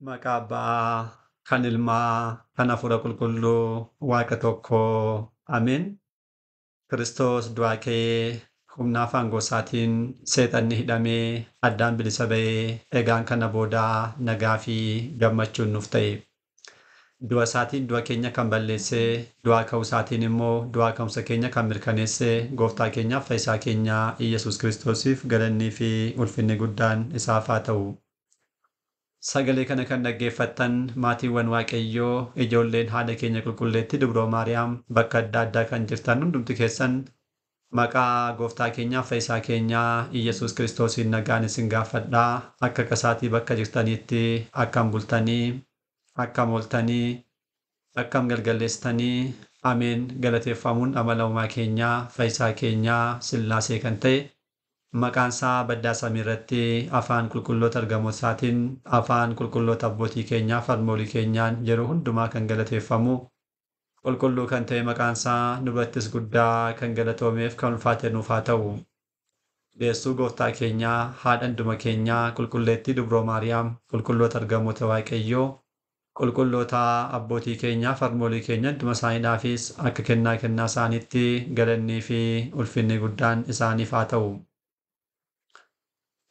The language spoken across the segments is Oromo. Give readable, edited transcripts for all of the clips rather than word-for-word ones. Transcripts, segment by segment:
Maqaa Abbaa, kan Ilmaa, kan Hafuura Qulqulluu, Waaqa tokkoo. Ameen. Kiristoos du'aa ka'ee humna afaan isaatiin seexanni hidhamee addaan bilisa ba'ee egaan kana boodaa nagaa fi gammachuun nuuf ta'e. Du'a isaatiin du'a keenya kan balleessee, du'aa ka'uu isaatiin immoo du'aa ka'umsa keenya kan mirkaneesse gooftaa keenyaaf fayyisaa keenya Iyyasuus Kiristoosiif galannii fi ulfinni guddaan isaaf haa ta'u. Sagalee kana kan dhaggeeffattan maatiiwwan Waaqayyoo, ijoolleen haadha keenya qulqulleettii Dubroo Maariyaam bakka adda addaa kan jirtan hundumti keessan maqaa gooftaa keenyaaf fayyisaa keenyaa Iyyasuus Kiristoosiin nagaan isin gaafadhaa. Akka kasaatii bakka jirtanitti akkam bultanii, akkam ooltanii, akkam galgalleessitanii. Ameen. Galateeffamuun amala uumaa keenyaa fayyisaa keenyaa Sillaasee kan ta'e maqaan isaa baddaa samii irratti afaan qulqulloota ergamoota isaatiin afaan qulqulloota abbootii keenyaa farmoolii keenyaan yeroo hundumaa kan galateeffamu qulqulluu kan ta'e maqaan isaa nubattis guddaa kan galatoomeef kan ulfaate nuuf haa ta'u. Deessuu gooftaa keenyaa haadha hunduma keenyaa qulqulleettii Dubroo Maariyaam qulqulloota ergamoota Waaqayyoo qulqulloota abbootii keenyaa farmoolii keenya hunduma isaaniidhaafis akka kennaa kennaa isaaniitti galannii fi ulfinni guddaan isaaniif haa ta'u.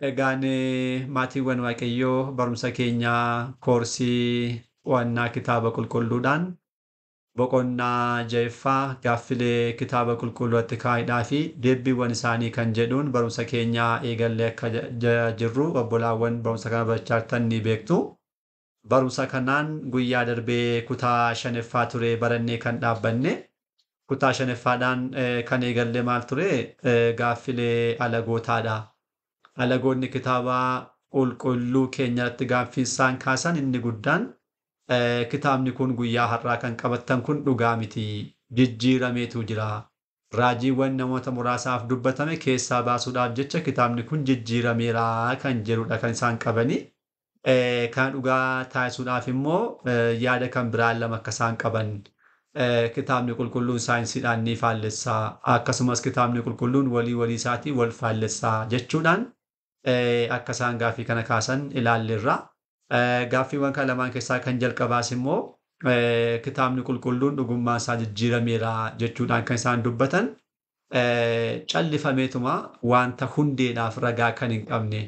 Egaan maatiiwwan Waaqayyoo barumsa keenyaa koorsii qo'annaa kitaaba qulqulluudhaan boqonnaa ja'affaa gaaffilee kitaaba qulqulluutti kaa'idhaa fi deebiiwwan isaanii kan jedhuun barumsa keenyaa eegallee akka jirru obbolaawwan barumsa kana barachaa jirtan ni beektu. Barumsa kanaan guyyaa darbee kutaa shanaffaa ture barannee kan dhaabbanne. Kutaa shanaffaadhaan kan eegalle maal ture? Gaaffilee alagootaadha. Alagoonni kitaaba qulqulluu keenyatti gaaffii isaan kaasan inni guddaan kitaabni kun guyyaa har'aa kan qabattan kun dhugaa miti, jijjiirameetu jira. Raajiiwwan namoota muraasaaf dubbatame keessaa baasuudhaaf jecha kitaabni kun jijjiirameera kan jedhudha kan isaan qabani. Kana dhugaa taasisuudhaaf immoo yaada kan biraan lama akka isaan qaban. Kitaabni qulqulluun saayinsiidhaan ni faallessaa, akkasumas kitaabni qulqulluun walii walii isaatii wal faallessaa jechuudhaan akka isaan gaaffii kana kaasan ilaalleerra. Gaaffiiwwan kana lamaan keessaa kan jalqabaas immoo kitaabni qulqulluun dhugummaan isaa jijjiirameera jechuudhaan kan isaan dubbatan callifameetuma wanta hundeedhaaf ragaa kan hin qabne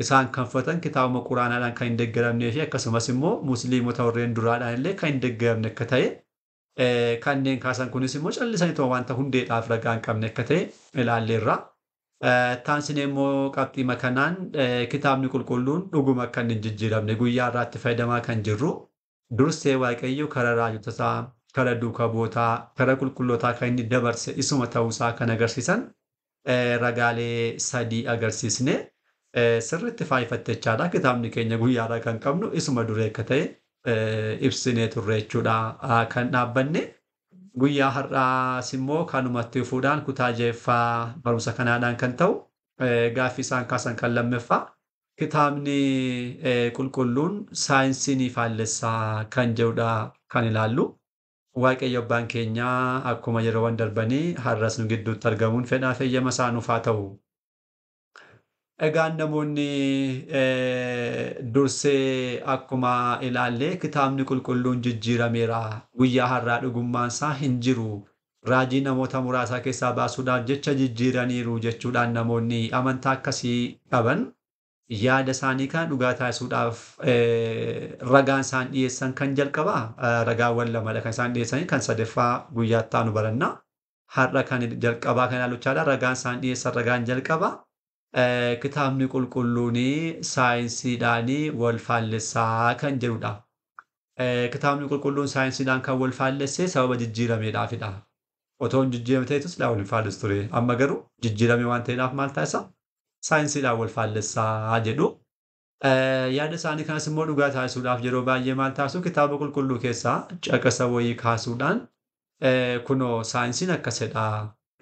isaan kan fudhatan kitaabuma quraanaadhaan kan hin deeggaramnee fi akkasumas immoo musliimota warreen duraadhaan illee kan hin deeggaramne akka ta'e kanneen kaasan kunis immoo callisaniituma wanta hundeedhaaf ragaa hin qabne akka ta'e ilaalleerra. Taansinee immoo qabxiima kanaan kitaabni qulqulluun dhuguma akka hin jijjiiramne guyyaa irraatti fayyadamaa kan jirru dursee Waaqayyo karaa raajotasaa, karaa duukaa bu'ootaa, karaa qulqullootaa kan inni dabarse isuma ta'uusaa kan agarsiisan ragaalee sadii agarsiisne sirriitti faayiffatte jechaadha. Kitaabni keenya guyyaa irraa kan qabnu isuma duree akka ta'e ibsinee turre jechuudha kan dhaabbanne. Guyyaa har'aas immoo kanumatti fuudhaan kutaa ja'affaa barumsa kanaadhaan kan ta'u gaaffii isaan kaasan kan lammaffaa kitaabni qulqulluun saayinsii ni faallessaa kan jedhudha kan ilaallu. Waaqayyo abbaan keenyaa akkuma yeroowwan darbanii har'as nu gidduutti argamuun fedhaa fi eeyyama isaa nuuf haa ta'u. Egaan namoonni dursee akkuma ilaalle kitaabni qulqulluun jijjiirameera. Guyyaa har'aa dhugummaan isaa hin jiru. Raajii namoota muraasaa keessaa baasuudhaaf jecha jijjiiraniiru jechuudhaan namoonni amantaa akkasii qaban yaada isaanii kana dhugaa taasisuudhaaf ragaan isaan dhiyeessan kan jalqabaa ragaawwan lamadha kan isaan dhiyeessanii kan sadaffaa guyyaa itti aanu baranna. Har'a kan jalqabaa kan ilaalluchaadha. Ragaan isaan dhiyeessan ragaan jalqabaa kitaabni qulqulluun saayinsiidhaan wal faallessaa kan jedhudha. Kitaabni qulqulluun saayinsiidhaan kan wal faallesse sababa jijjiirameedhaafidha. Otoo hin jijjiiramne ta'etu silaa wal hin faallessu ture. Amma garuu jijjiirame waan ta'eedhaaf maal taasisa? Saayinsiidhaan wal faallessaa jedhu. Yaada isaanii kanas immoo dhugaa taasisuudhaaf yeroo baay'ee maal taasisu? Kitaaba qulqulluu keessaa caqasa wayii kaasuudhaan kunoo saayinsiin akkasidha.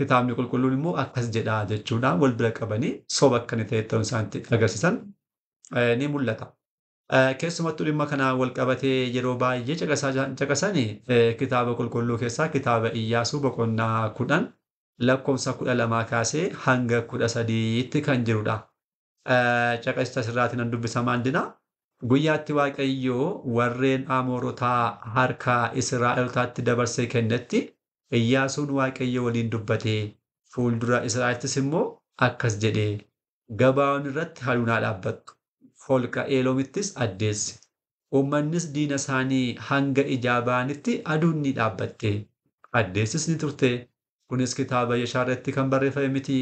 Kitaabni qulqulluun immoo akkas jedha jechuudhaan wal bira qabanii soba akka inni ta'e ta'uun isaanitti agarsiisan ni mul'ata. Keessumattuu dhimma kanaan wal qabatee yeroo baay'ee caqasanii kitaaba qulqulluu keessaa kitaaba Iyyaasuu boqonnaa 10 lakkoofsa 12 kaasee hanga 13tti kan jirudha. Caqasicha asirraatiin nan dubbisa maal jedha? Guyyaatti Waaqayyoo warreen Amoorotaa harka Israa'elotaatti dabarsee kennetti Iyyaasuun Waaqayyo waliin dubbate. Fuuldura Israa'elittis immoo akkas jedhe: Gabaa'oon irratti aduun haa dhaabbattu, holqa Eeloomittis addeessi. Uummannis diina isaanii hanga ijaa ba'anitti aduun ni dhaabbatte, addeessis ni turte. Kunis kitaaba Yeshaa irratti kan barreeffame miti.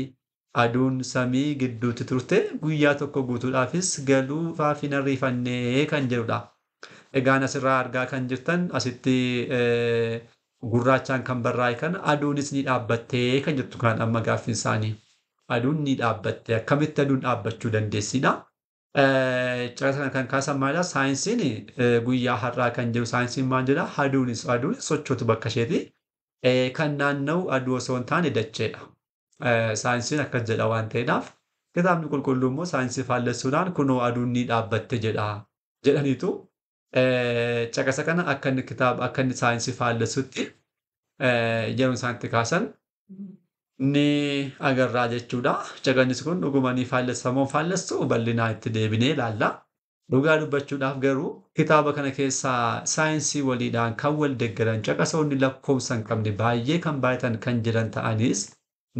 Aduun samii gidduutti turte, guyyaa tokko guutuudhaafis galuufaaf hin ariifannee kan jedhudha. Egaan asirraa argaa kan jirtan asitti gurraachaan kan barraa'e kana aduunis ni dhaabbattee kan jirtu kan amma gaaffiin isaanii. Aduun ni dhaabbatte, akkamitti aduun dhaabbachuu dandeessidha? Caqasa kana kan kaasan maalidha? Saayinsiin guyyaa har'aa kan jiru saayinsiin maal jedha? Aduunis aduun sochootu bakka isheeti. Kan naanna'u aduu osoo hin taane dacheedha. Saayinsiin akkas jedha waan ta'eedhaaf kitaabni qulqulluu immoo saayinsii faallessuudhaan kunoo aduun ni dhaabbatte jedha jedhaniitu caqasa kana akka inni kitaaba akka inni saayinsii faallessutti yeroo isaan itti kaasan ni agarraa jechuudha. Caqasni kun dhuguma ni faallessa moo faallessu bal'inaan itti deebinee ilaalla. Dhugaa dubbachuudhaaf garuu kitaaba kana keessaa saayinsii waliidhaan kan wal deeggaran caqasoonni lakkoofsa hin qabne baay'ee kan baay'atan kan jiran ta'anis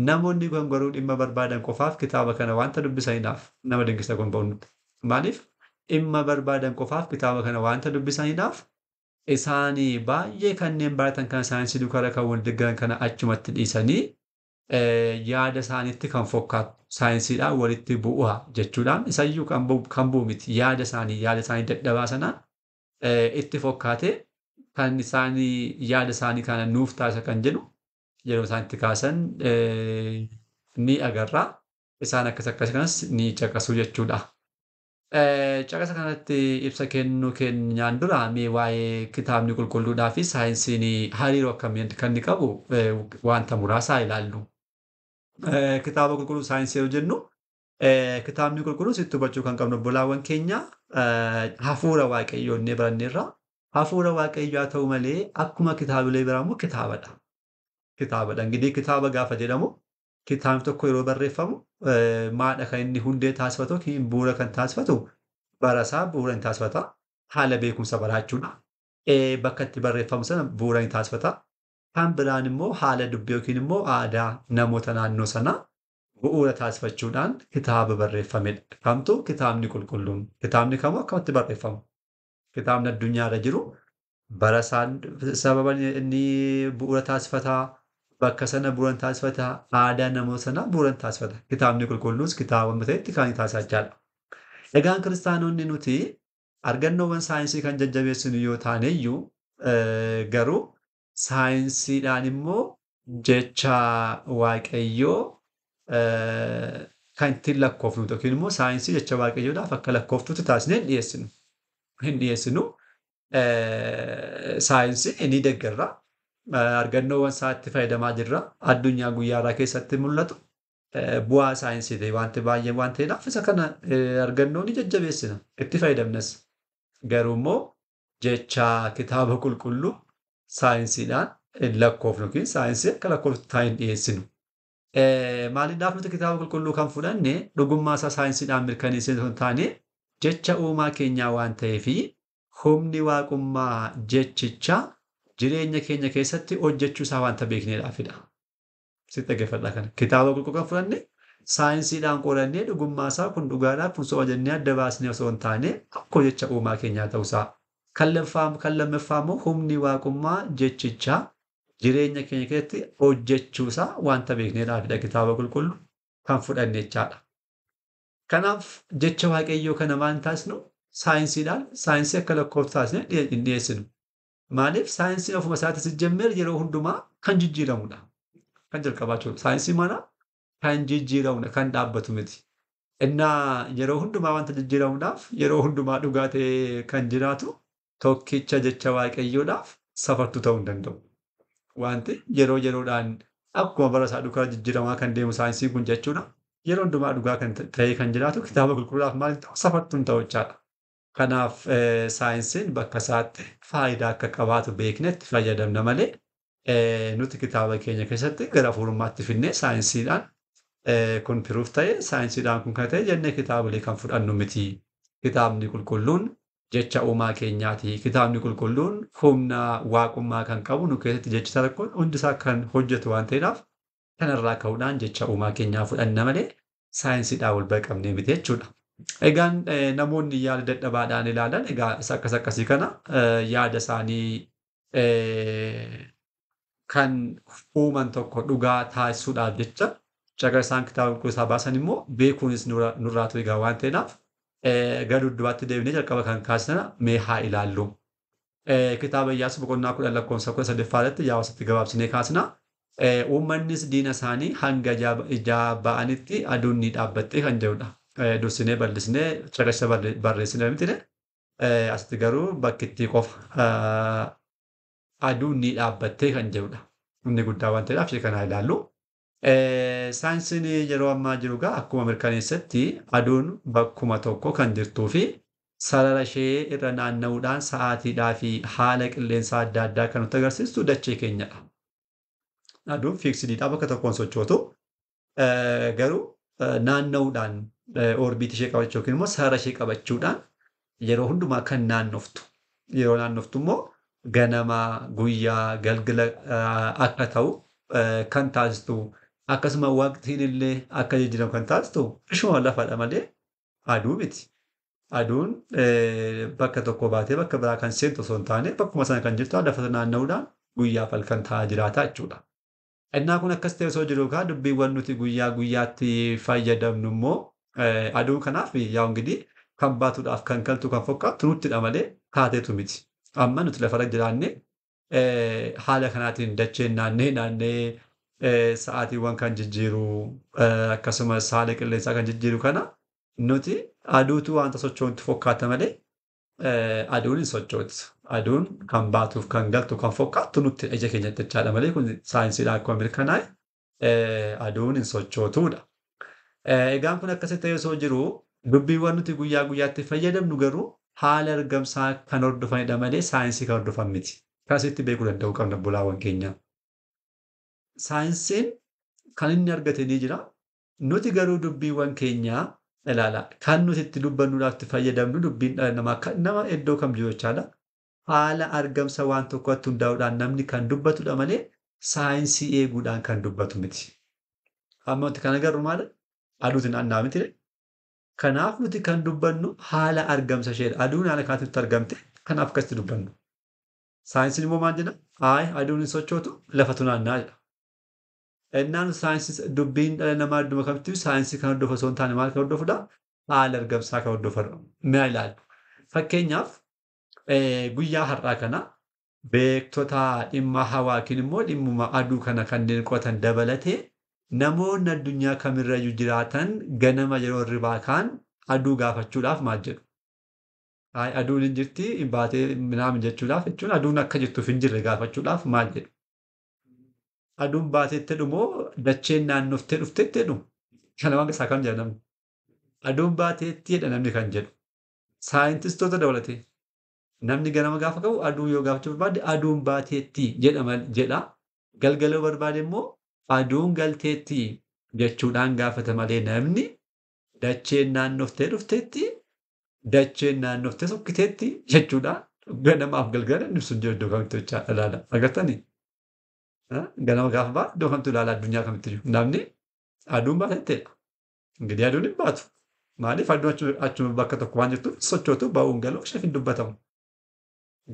namoonni kan garuu dhimma barbaadan qofaaf kitaaba kana wanta dubbisaniidhaaf nama dinqisa kun ba'uun. Maaliif dhimma barbaadan qofaaf kitaaba kana wanta dubbisaniidhaaf isaanii baay'ee kanneen baratan kan saayinsii duukaa kan wal deeggaran kana achumatti dhiisanii yaada isaaniitti kan fokkaatu saayinsiidhaan walitti bu'aa jechuudhaan isayyuu kan bu'u miti yaada isaanii dadhabaa sanaan itti fokkaate kan isaanii yaada isaanii kana nuuf taasisa kan jedhu yeroo isaan itti kaasan ni agarra. Isaan akkas akkas kanas ni caqasu jechuudha. Caqasa kanatti ibsa kennuu keenyaan dura mee waa'ee kitaabni qulqulluudhaa fi saayinsiin hariiroo akkamii kan inni qabu wanta muraasaa ilaallu. Kitaaba qulqulluu saayinsii yoo jennu kitaabni qulqulluu sitti hubachuu kan qabnu obbolaawwan keenya hafuura waaqayyoo inni baranneerra. Hafuura waaqayyoo haa ta'u malee akkuma kitaabilee biraa immoo kitaabadha. Kitaabadha. Ingidihi kitaaba gaafa jedhamu kitaabni tokko yeroo barreeffamu maadha kan inni hundee taasifatu yookiin bu'uura kan taasifatu barasaa bu'uura ni taasifata. Haala beekumsa baraachuudha. Bakka itti barreeffamu sana bu'uura ni taasifata. Kan biraan immoo haala dubbii yookiin immoo aadaa namoota naannoo sanaa bu'uura taasifachuudhaan kitaaba barreeffamedha. Kamtu kitaabni qulqulluun? Kitaabni kamuu akkamitti barreeffamu? Kitaabni addunyaarra jiru barasaan sababa inni bu'uura taasifataa, bakka sana bu'uura taasifataa, aadaa namoota sanaa bu'uura taasifata. Kitaabni qulqulluus kitaaba ta'etti kan taasifachaa. Egaan kiristaanonni nuti argannoowwan saayinsii kan jajjabeessinu yoo taane iyyuu garuu saayinsiidhaan immoo jecha waaqayyoo kan ittiin lakkoofnu yookiin immoo saayinsii jecha waaqayyoodhaaf akka lakkooftutti taasisnee hin dhiyeessinu. Hin dhiyeessinu. Saayinsii ni deeggarra. Argannoowwan isaatti fayyadamaa jirra. Addunyaa guyyaa har'aa keessatti mul'atu bu'aa saayinsii ta'e wanti baay'ee waan ta'eedhaaf isa kana argannoo ni jajjabeessina. Itti fayyadamnas. Garuu immoo jecha kitaaba qulqulluu saayinsiidhaan hin lakkoofnu yookiin saayinsii akka lakkooftu hin dhiyeessinu. Maaliidhaaf nuti kitaaba qulqulluu kan fudhanne dhugummaa isaa saayinsiidhaan mirkaneessine osoo hin taane jecha uumaa keenyaa waan ta'eefi humni waaqummaa jechicha jireenya keenya keessatti hojjechuu isaa waanta beekneedhaafidha. Sitti dhaggeeffadhaa kana. Kitaaba qulqulluu kan fudhanne saayinsiidhaan qorannee dhugummaa isaa kun dhugaadhaa kun soba jennee adda baasnee osoo hin taane tokko jecha uumaa keenyaa ta'uusaa. Kan lammaffaa immoo humni waaqummaa jechicha jireenya keenya keessatti hojjechuusaa waanta beekneedhaafidha kitaaba qulqulluu kan fudhanne jechaadha. Kanaaf jecha waaqayyoo kana maal taasisnu saayinsiidhaan saayinsii akka lakkooftu taasisnee hin dhiyeessinu. Maaliif saayinsiin ofuma isaatis jemmeer yeroo hundumaa kan jijjiiramudha. Kan jalqabaa jechuudha. Saayinsii mana kan jijjiiramudha kan dhaabbatu miti. Innaa yeroo hundumaa wanta jijjiiramuudhaaf yeroo hundumaa dhugaa ta'ee kan jiraatu tokkicha jecha waaqayyoodhaaf safartuu ta'uu hin danda'u. Wanti yeroo yeroodhaan akkuma bara isaa dhugaa jijjiiramaa kan deemu saayinsiin kun jechuudha. Yeroo hundumaa dhugaa kan ta'ee kan jiraatu kitaaba qulqulluudhaaf maal ta'u safartuu hin ta'u jechaadha. Kanaaf saayinsiin bakka isaatti faayidaa akka qabaatu beeknetti fayyadamna malee nuti kitaaba keenya keessatti gara hafuurummaatti finnee saayinsiidhaan kun piruuf ta'e saayinsiidhaan kun kan ta'e jennee kitaabolee kan fudhannu miti. Kitaabni qulqulluun Jecha uumaa keenyaati. Kitaabni qulqulluun humna waaqummaa kan qabu nu keessatti jechi isaa tokko hundisaa kan hojjetu waan ta'eedhaaf kanarraa ka'uudhaan jecha uumaa keenyaa fudhanna malee saayinsiidhaan wal bira qabnee miti jechuudha. Egaan namoonni yaada dadhabaadhaan ilaalan egaa isa akkas akkasii kana yaada isaanii kan uuman tokko dhugaa taasisuudhaaf jecha caga isaan kitaaba qulqulluu isaa baasan immoo beekuunis nurraatu egaa waan ta'eedhaaf gara duddubaatti deebinee jalqaba kan kaasana mee haa ilaallu. Kitaaba Iyyaasuu boqonnaa 10 lakkoofsa 18 irratti yaa wasitti gabaabsinee kaasna. Uummannis diina isaanii hanga ijaa ba'anitti aduun ni dhaabbatte kan jedhudha. Dursinee bal'isnee caqasa barreessine miti. Asitti garuu bakki qofa aduun ni dhaabbatte kan jedhudha. Inni guddaa waan ta'eedhaaf ishee kana ilaallu. Saayinsiin yeroo ammaa jiru egaa akkuma mirkaneessetti aduun bakkuma tokko kan jirtuu fi sarara ishee irra naanna'uudhaan sa'aatiidhaa fi haala qilleensaa adda addaa kan nutti agarsiistu dachee keenyadha. Aduun fiiksidiidha bakka tokkoon sochootu. Garuu naanna'uudhaan oorbiitii ishee qabachuu yookiin immoo sarara ishee qabachuudhaan yeroo hundumaa kan naannoftu. Yeroo naannoftu immoo ganama, guyyaa, galgala akka ta'u kan taasistu akkasuma waqtiin illee akka jijjiiramu kan taasistu ishuma lafadha malee aduu miti. Aduun bakka tokko baatee bakka biraa kan seentu osoo hin taane bakkuma sana kan jirtu lafa naanna'uudhaan guyyaaf halkan ta'aa jiraata jechuudha. Innaa kun akkas ta'e osoo jiru kaa dubbiiwwan nuti guyyaa guyyaatti fayyadamnu immoo aduu kanaaf yaa ingidihi kan baatuudhaaf kan galtu kan fokkaattu nuttidha malee taateetu miti. Amma nuti lafarra jiraanne haala kanaatiin dacheen naannee naannee sa'aatiiwwan kan jijjiiru akkasumas haala qilleensaa kan jijjiiru kana nuti aduutu wanta socho'utti fokkaata malee aduun hin sochootu. Aduun kan baatuuf kan galtu kan fokkaattu nutti ija keenyatti jechaadha malee kun saayinsiidhaan akkuma mirkanaa'e aduun hin sochootudha. Egaan kun akkasitti ta'ee osoo jiru dubbiiwwan nuti guyyaa guyyaatti fayyadamnu garuu haala argamsaa kan hordofanidha malee saayinsii kan hordofan miti. Akkasitti beekuu danda'uu qabna obbolaawwan keenya. Saayinsiin kan inni argate ni jira. Nuti garuu dubbiiwwan keenyaa ilaala. Kan nuti itti dubbannuudhaaf itti fayyadamnu dubbiin dhala namaa kan nama iddoo kam jiru jechaadha. Haala argamsa waan tokkotti hundaa'uudhaan namni kan dubbatudha malee saayinsii eeguudhaan kan dubbatu miti. Amma nuti kan agarru maali? Aduutu naanna'a miti. Kanaaf nuti kan dubbannu haala argamsa isheedha. Aduun haala kanatti nutti argamte kanaaf akkasitti dubbannu. Saayinsiin immoo maal jedha? Ayi aduun hin sochootu lafatu naanna'a jedha. Innaan saayinsii dubbiin dhala namaa adduma kamittuu saayinsii kan hordofu osoo hin taane maal kan hordofudha? Haala argamsaa kan hordofudha. Mee ilaalu. Fakkeenyaaf guyyaa har'aa kana beektota dhimma hawaa yookiin immoo dhimmuma aduu kana kanneen qo'atan dabalatee namoonni addunyaa kamirrayyuu jiraatan ganama yeroo hirribaa ka'an aduu gaafachuudhaaf maal jedhu? Aduun hin jirti baatee minaamin jechuudhaaf jechuun aduun akka jirtuuf hin jirre gaafachuudhaaf maal jedhu? Aduun baateetti jedhu dacheen naannoftee dhufteetti jedhu? Kana waan isaa kam jedha namni? Aduun baateetti jedha namni kan jedhu. Saayintistoota dabalatee namni ganama gaafa ka'u aduu yoo gaafachuu barbaade aduun baateetti jedha. Galgala yoo barbaade immoo aduun galteetti jechuudhaan gaafata malee namni dacheen naannoftee dhufteetti dacheen naannoftee sokkiteetti jechuudhaan ganamaaf galgala namni sun jiru iddoo kamitti jechaa ilaala. Agartanii? Ganama gaafa ba'a iddoo kamtu ilaala addunyaa kamitti jiru. Namni aduun baateettidha. Ingidihi aduun hin baatu. Maaliif aduun achuma bakka tokko waan jirtuuf sochootu ba'uun galuu isheef hin dubbatamu.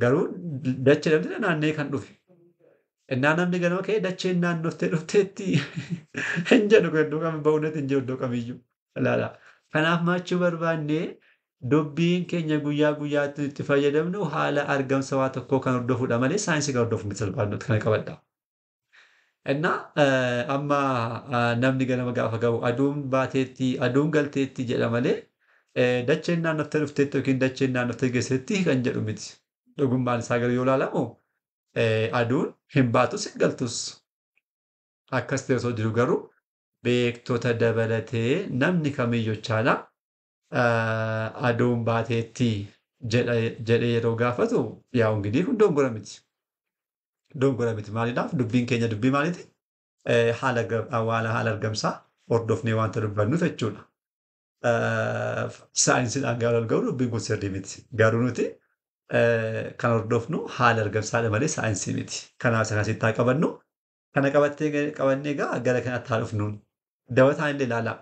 Garuu dachee namni naannee kan dhufe. Innaa namni ganama ka'ee dacheen naannoftee dhufteetti hin jedhu kun iddoo kam ba'uunet hin jiru iddoo kamiyyuu. Ilaala. Kanaaf maachuu barbaannee dubbiin keenya guyyaa guyyaatti itti fayyadamnu haala argamsa waa tokkoo kan hordofudha malee saayinsii kan hordofu miti salphaadhumatti kana qabadha. Innaa amma namni ganama gaafa ga'u aduun baateetti aduun galteetti jedha malee dacheen naannoftee dhufteetti yookiin dacheen naannoftee geesseetti kan jedhu miti. Dhugummaan isaa garuu yoo ilaalamu aduun hin baatus hin galtus. Akkas ta'e osoo jiru garuu beektota dabalatee namni kamiyyuu jechaadha aduun baateetti jedhee yeroo gaafatu yaa ingidihi kun dogongora miti. Dogongora miti maaliidhaaf dubbiin keenya dubbii maaliiti? Haala argamsaa hordofnee wanta dubbannuuf jechuudha. Saayinsiidhaan gaafa garuu dubbiin kun sirrii miti. Garuu nuti kan hordofnu haala argamsaadha malee saayinsii miti. Kanaaf isa asitti haa qabannu. Kana qabannee egaa gara kanatti haa dhufnuun. Dabataan illee ilaala.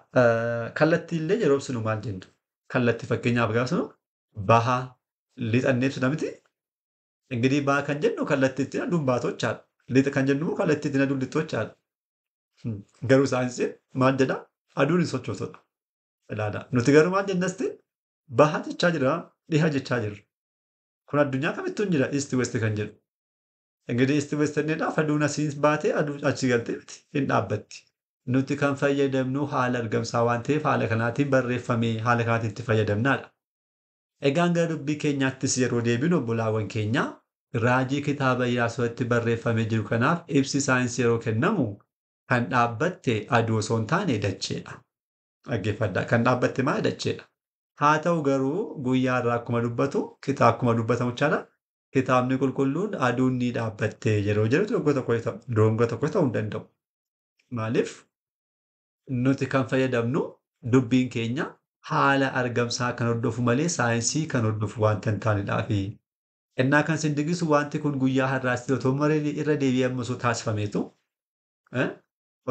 Kallattii illee yeroo ibsinu maal jennu? Kallattii fakkeenyaaf gaafa ibsinu baha, lixa ibsina miti. Ingirii baha kan jennu kallattii ittiin aduun baatu jechaadha. Lixa kan jennu immoo kallattii ittiin aduun lixxu jechaadha. Garuu saayinsiin maal jedhaa? Aduun hin sochootudha. Ilaala. Nuti garuu maal jennasti? Baha jechaa jirra, dhiha jechaa jirra. Kun addunyaa kamittuu hin jira east west kan jedhu. Ingirii east west jenneedhaaf aduun asiin baatee aduun achi galtee miti hin dhaabbatti. Nuti kan fayyadamnu haala argamsaa waan ta'eef haala kanaatiin barreeffamee haala kanaatiin itti fayyadamnaadha. Egaan gara dubbii keenyaattis yeroo deebinu obbolaawwan keenya raajii kitaaba Iyyaasuutti barreeffamee jiru kanaaf ibsi saayinsii yeroo kennamu kan dhaabbatte aduu osoo hin taane dacheedha. Dhaggeeffadhaa. Kan dhaabbatte maal dacheedha. Haa ta'u garuu guyyaa irraa akkuma dubbatu kitaaba akkuma dubbatamu jechaadha. Kitaabni qulqulluun aduun ni dhaabbatte yeroo jedhu dogongora tokko ta'uu hin danda'u. Maaliif nuti kan fayyadamnu dubbiin keenya haala argamsaa kan hordofu malee saayinsii kan hordofu waanta hin taanedhaafi. Innaa kan isin dinqisu wanti kun guyyaa har'aatti otoo irra deebi'ee amma osoo taasifameetu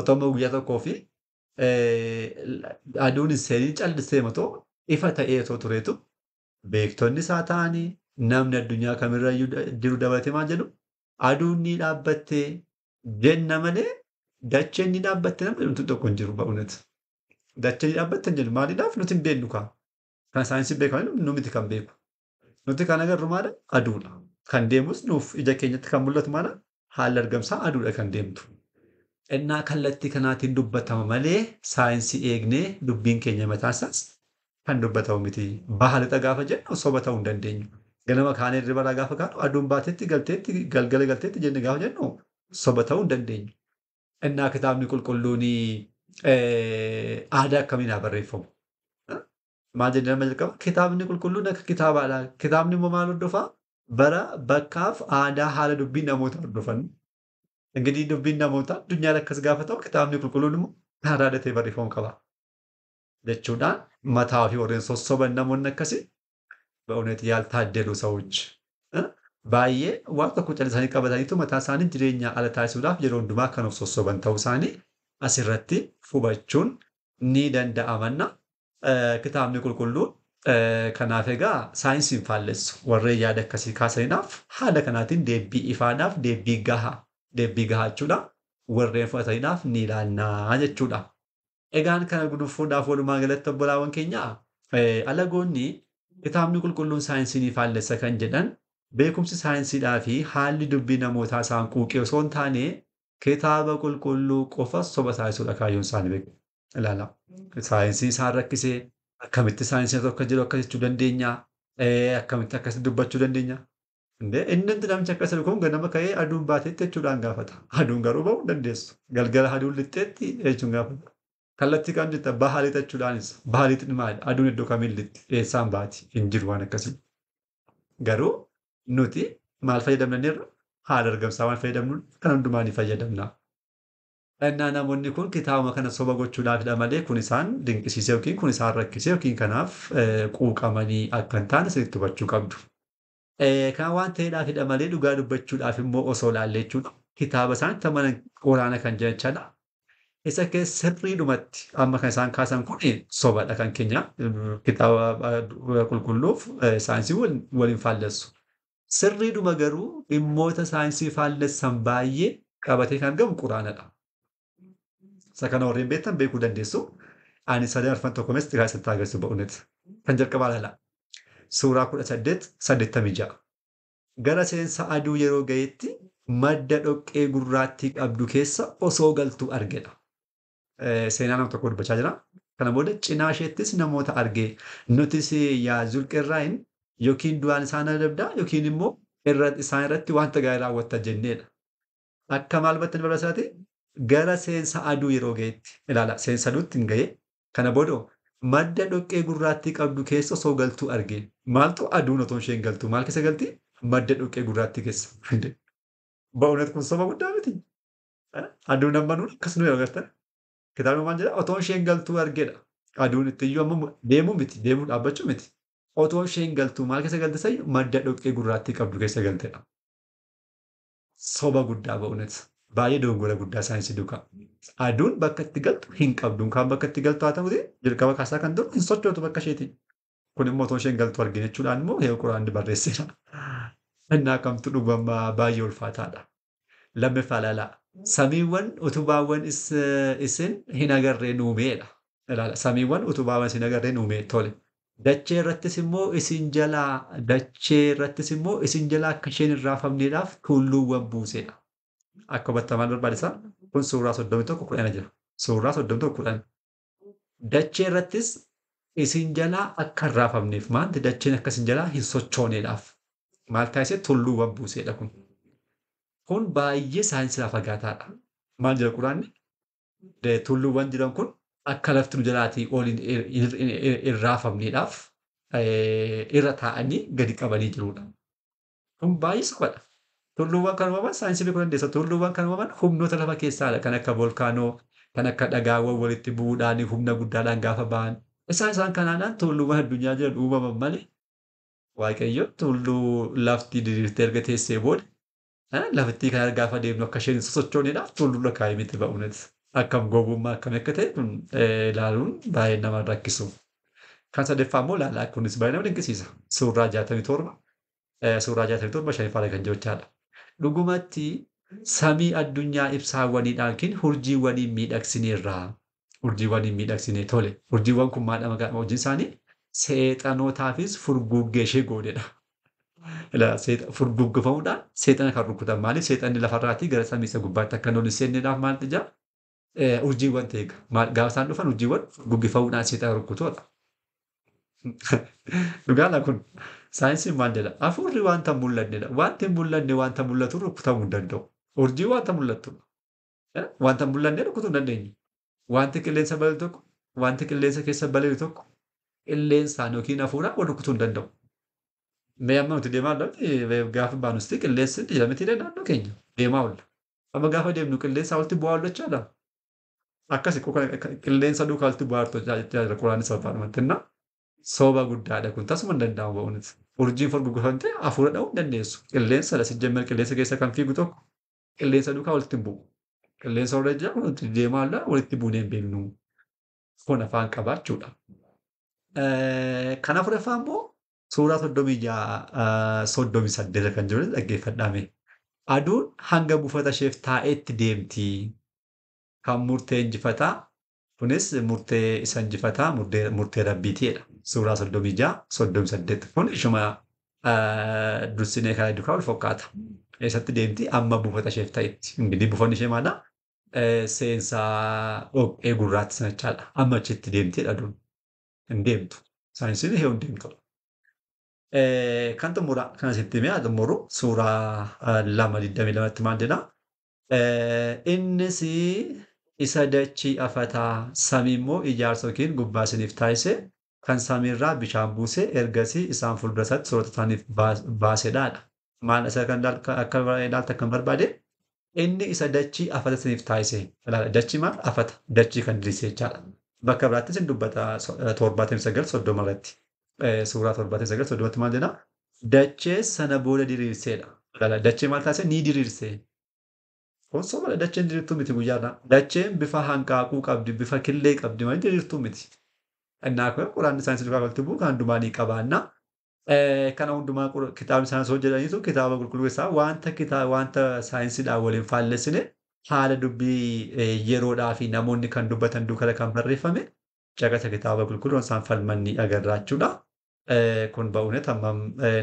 otoo amma guyyaa tokkoo fi aduun hin seeniin callistee otoo ifa ta'ee otoo tureetu beektonni isaa ta'anii namni addunyaa kamirrayyuu jiru dabalatee maal jedhu aduun ni dhaabbattee jenna malee dacheen ni dhaabbatte namni jedhu tokko hin jiru ba'uunet. Dacheen ni dhaabbatte hin jedhu maaliidhaaf nuti hin beeknu kaa. Kan saayinsii beekan nu miti kan beeku. Nuti kan agarru maala? Aduudha. Kan deemus nuuf ija keenyatti kan mul'atu maala? Haalli argamsaa aduudha kan deemtu. Innaa kallattii kanaatiin dubbatama malee saayinsii eegnee dubbiin keenya mataa isaas kan dubbatamu miti. Baha lixa gaafa jennu soba ta'uu hin dandeenyu. Ganama kaanee hirriba gaafa kaanu aduun baatetti galteetti galgala galteetti jenne gaafa jennu soba ta'uu hin dandeenyu. Innaa kitaabni qulqulluun aadaa akkamiin haa barreeffamu? Maal jennee nama jalqaba? Kitaabni qulqulluun akka kitaabaadha. Kitaabni immoo maal hordofaa? Bara bakkaaf aadaa haala dubbii namoota hordofan. Ingirii dubbiin namoota addunyaan akkas gaafa ta'u kitaabni qulqulluun immoo kan aadaa ta'e barreeffamuu qaba. Jechuudhaan mataa fi warreen sossoban namoonni akkasii በእውነት ያልታደሉ ሰዎች baay'ee waan tokko callisanii qabataniitu mataa isaanii jireenya ala taasisuudhaaf yeroo hundumaa kan of sossoban ta'uu isaanii asirratti hubachuun ni danda'amanna. Kitaabni qulqulluun kanaaf egaa saayinsiin faallessu warreen yaada akkasii kaasaniidhaaf haala kanaatiin deebii ifaadhaaf deebii gahaa jechuudha. Warreen fudhataniidhaaf ni ilaallaa jechuudha. Egaan kana gudunfuudhaaf walumaa galatti obbolaawwan keenya alagoonni kitaabni qulqulluun saayinsii ni faallessa kan jedhan beekumsi saayinsiidhaa fi haalli dubbii namootaa isaan quuqee osoo hin taane kitaaba qulqulluu qofa soba taasisuudha kaayyoon isaanii beeku. Ilaala. Saayinsii isaan rakkisee akkamitti saayinsiin tokko jiru akkas jechuu dandeenya? Akkamitti akkasitti dubbachuu dandeenya? Inni namichi akkas jedhu kun ganama ka'ee aduun baateetti jechuudhaan gaafata. Aduun garuu ba'uu hin dandeessu. Galgala aduun lixxeetti jechuun gaafata. Kallattii kam jetta baha lixa jechuudhaanis baha lixni maali? Aduun iddoo kamiin lixxi? Eessaan baati? Hin jiru waan akkasii. Garuu nuti maal fayyadamna? Haala argamsaa waan fayyadamnu kan hundumaa ni fayyadamna. Innaa namoonni kun kitaabuma kana soba gochuudhaafidha malee kun isaan dinqisiisee yookiin kun isaan rakkisee yookiin kanaaf quuqamanii akka hin taane sirriitti hubachuu qabdu. Kan waan ta'eedhaafidha malee dhugaa dubbachuudhaaf immoo osoo ilaalle jechuudha. Kitaaba isaan itti amanan quraana kan jechaadha. Isa keessa sirriidhumatti amma kan isaan kaasan kun sobadha kan keenya kitaaba qulqulluuf saayinsii waliin faallessu. Sirriidhuma garuu dhimmoota saayinsii faallessan baay'ee qabatee kan argamu quraanadha. Isa kana warreen beektan beekuu dandeessu. Ani sadan arfan tokko mees xiqqaa isatti agarsiisu ba'uunet. Kan jalqabaa ilaala. Suuraa 18:86. Gara seensa aduu yeroo ga'etti madda dhoqqee gurraattii qabdu keessa osoo galtuu argedha. Seenaa nama tokko dubbachaa jira. Kana booda cinaa isheettis namoota argee nutis yaa Zulqarraayin yookiin du'aan isaan adabdaa yookiin immoo isaan irratti wanta gaarii raawwatta jenneedha. Akka maal battanii barbaachisaati? Gara seensa aduu yeroo ga'etti ilaala. Seensa aduutti hin ga'e. Kana booda madda dhoqqee gurraattii qabdu keessa osoo galtuu argee maaltu aduun otoo isheen galtu maal keessa galti? Madda dhoqqee gurraattii keessa. Ba'uunet kun soba guddaa miti. Aduun amma nuun akkasuma yeroo agartan. Kitaabni maal jedha? Otoo isheen galtuu argeedha. Aduun itti iyyuu amma deemuu miti, deemuu dhaabbachuu miti. Otoo isheen galtuu maal keessa galte sayyuu madda dhoqqee gurraattii qabdu keessa galtedha. Soba guddaa ba'uunis baay'ee dogongora guddaa saayinsii duukaa. Aduun bakka itti galtu hin qabdu. Kan bakka itti galtu haa ta'uti jalqaba kaasaa kan turu hin sochootu bakka isheeti. Kun immoo otoo isheen galtu argina jechuudhaan immoo heewu quraanni barreesseera. Innaa kamtu dhugummaa baay'ee ulfaataadha. Lammaffaa ilaalaa. Samiiwwan utubaawwan isin hin agarreen uumeedha. Ilaala. Samiiwwan utubaawwan isin agarreen uumee tole. Dachee irrattis immoo isin jalaa dachee irrattis immoo isin jalaa akka isheen hin raafamneedhaaf tulluuwwan buuseedha. Akka hubattamaan barbaadisa. Kun suuraa 31:10 jira. Suuraa 31:10. Dachee irrattis isin jalaa akka hin raafamneef maanti dacheen akka isin jalaa hin sochooneedhaaf maal taasise tulluuwwan buuseedha kun. Kun baay'ee saayinsiidhaan fagaataadha. Maal jedha quraanni? Tulluuwwan jiran kun akka lafti nu jalaatii ol hin raafamneedhaaf irra taa'anii gadi qabanii jirudha. Kun baay'ee sobadha. Tulluuwwan kan uumaman saayinsii beekuu dandeessa. Tulluuwwan kan uumaman humnoota lafa keessaadha. Kan akka volkaanoo, kan akka dhagaawwan walitti bu'uudhaan humna guddaadhaan gaafa ba'an. Isaan kanaadhaan tulluuwwan addunyaa jiran uumaman malee Waaqayyo tulluu lafti diriirtee erga teessee booda lafittii kana gaafa deemnu akka isheen sosochooneedhaaf tulluu kaa'ee miti ba'uunis. Akkam gowwummaa akkamii akka ta'e kun ilaaluun baay'ee nama rakkisu. Kan sadaffaa immoo ilaalaa kunis baay'ee nama dinqisiisa. Suuraa 67 suuraa 67 shaniffaa kan jechaadha. Dhugumatti samii addunyaa ibsaawwaniidhaan yookiin urjiiwwaniin miidhagsineerra. Urjiiwwaniin miidhagsinee tole. Urjiiwwan kun maal maqaa hojiin isaanii? Seexanootaafis furguggee ishee goonedha. Furguggifamuudhaan seexana kan rukutan maaliif seexanni lafarraatii gara samii isa gubbaatti akka hin seenneedhaaf maaltu jira? Urjiiwwan ta'e gaafa isaan dhufan urjiiwwan furguggifamuudhaan seexana rukutuudha. Dhugaadha kun saayinsiin maal jedha? Hafuurri wanta hin mul'annedha. Wanti hin mul'anne wanta mul'atu rukutamuu hin danda'u. Urjii wanta mul'attudha. Wanta hin mul'anne rukutuu hin dandeenyu. Wanti qilleensa balali'u tokko, wanti qilleensa keessa balali'u tokko qilleensaan yookiin hafuuraan wal rukutuu hin danda'u. Mee amma nuti deemaa oolla gaafa baanusti qilleensi jira miti naannoo keenya deemaa oolla. Amma gaafa deemnu qilleensa walitti bu'aa oolla jechaadha. Akkasi qilleensa duukaa walitti bu'aa jira quraanni salphaadhumatti inna soba guddaadha kun tasuma hin danda'amu ba'uunis. Urjiin furguggifamtee hafuura dha'uu hin dandeessu. Qilleensa dha sijjammer qilleensa keessa kan fiigu tokko qilleensa duukaa walitti hin bu'u. Qilleensa warra jira walitti deemaa oolla walitti buunee hin beeknu. Kun afaan qabaachuudha. Kan afuraffaa immoo suuraa 36 38 kan jiru dhaggeeffadhaame. Aduun hanga buufata isheef taa'etti deemti. Kan murtee injifataa kunis murtee isa injifataa murtee rabbiitiidha. Suuraa 36 38 kun ishuma dursinee kana duukaa wal fakkaata. Eessatti deemti? Amma buufata isheef ta'etti. Ingidihi buufanni ishee maadha? Seensa dhoqqee gurraatti sana jechaadha. Amma achitti deemtidha aduun. Hin deemtu. Saayinsiin ishee hin deemtudha. Kan xumura kan asitti himee xumuru suuraa 2:22tti maal jedha? Innis isa dachii afataa samii immoo ijaarsa yookiin gubbaa isiniif taasise kan samiirraa bishaan buuse ergasii isaan fuuldura isaatti soorata isaaniif baasedha. Maal isa kan akka ilaalta kan barbaade inni isa dachii afata isiniif taasise. Dachii maal afata dachii kan diriirse jechaadha. Bakka biraattis hin dubbata 79 30 irratti. Suuraa 79 30tti maal jedha? Dachee sana booda diriirseedha. Dachee maal taasise? Ni diriirse. Kun sobadha. Dacheen diriirtuu miti guyyaarraa. Dacheen bifa hanqaaquu qabdi, bifa killee qabdi malee diriirtuu miti. Innaa kun quraanni saayinsii duukaa walitti bu'u kan hundumaa ni qabaanna. Kana hundumaa kitaabni isaan osoo jedhaniitu kitaaba qulqulluu keessaa wanta kitaaba wanta saayinsiidhaan waliin faallessine haala dubbii yeroodhaa fi namoonni kan dubbatan duukaa kan barreeffame caqasa kitaaba qulqulluu isaan falman ni agarra jechuudha. Kun ba'uunet hammam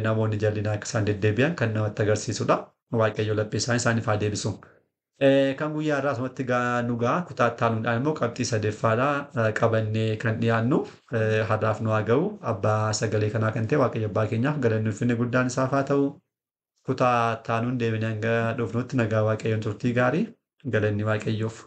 namoonni jallinaa akka isaan deddeebi'an kan namatti agarsiisudha. Waaqayyo laphee isaanii isaaniif haa deebisu. Kan guyyaa irraa asumatti nu ga'a kutaa itti aanuudhaan immoo qabxii sadeffaadha qabannee kan dhiyaannu har'aaf nu haa ga'u abbaa sagalee kanaa kan ta'e Waaqayyo abbaa keenyaaf galanni ulfinni guddaan isaaf haa ta'u. Kutaa itti aanuun deebinee hanga dhufnutti nagaa Waaqayyoon turtii gaarii galanni Waaqayyoof.